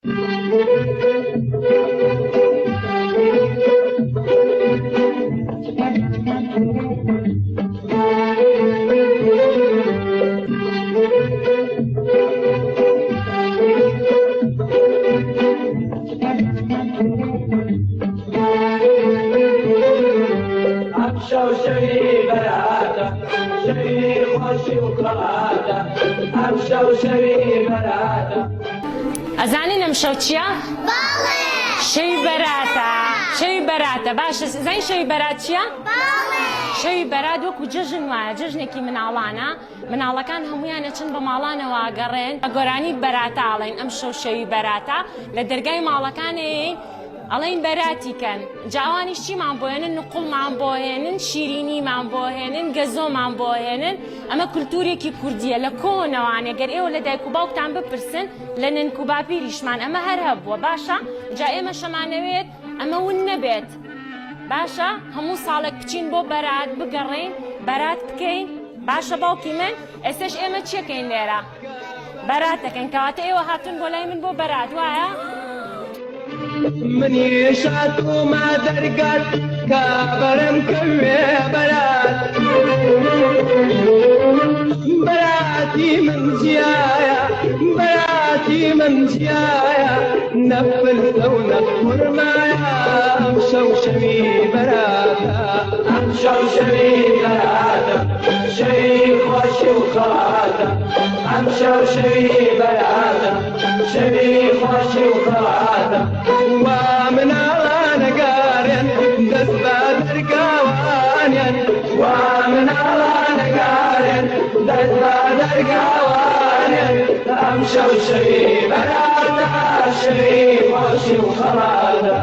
ئەمشەو شەوی بەراتە، شەوی خۆشی و خەڵاتە، ئەمشەو شەوی بەراتە. ئەزانین ئەمشەو چییە؟ بەڵێ. شەوی بەراتە. شەوی بەراتە. باشە زانی شەوی بەرات چییە؟ بەڵێ. شەوی بەرات وەکو جەژن وایە، جەژنێکی مناڵانە. مناڵەکان هەموویان ئەچن بە ماڵانەوە ئەگەڕێن، گۆرانی بەراتە ئەڵێن، ئەمشەو شەوی بەراتە، لە دەرگای ماڵەکان ئەیەین ئەڵێین بەراتی کەن، جا ئەوانیش چیمان بۆ هێنن، نوقڵمان بۆ هێنن، شیرینیمان بۆ هێنن، گەزۆمان بۆ هێنن، ئەمە کولتوورێکی کوردییە لە کۆنەوانێ، گەر ئێوە لە دایک و باوکتان بپرسن لە نەنک و باپیریشمان ئەمە هەر هەبووە، باشە جا ئێمەش ئەمانەوێت ئەمە ون نەبێت. باشە هەموو ساڵێک بچین بۆ بەرات بگەڕێین بەرات بکەین باشە باوکی من ئێستش ئێمە چیەکەین لێرە بەرات دەکەین کەواتە ئێوە هاتون بۆ لای من بۆ بەرات وایە؟ منیش هاتوومە دەرگات کە بەرم کەوێ بەرات بەراتی من جیایە بەراتی من جیایە نە فلسە و نە خورمایە ئەمشەو شەوی بەراتە ئەمشەو شەوی بەراتە شەوی خۆشی و خەڵاتە ئەمشەو شەوی بەراتە شەوی خۆشی و خەڵاتە وا مناڵانە گارێن دەست بە دەرگاوانیان وا مناڵانە گارێن دەست بە دەرگاوانیان ئەمشەو شەوی بەراتە شەوی خۆشی و خەڵاتە.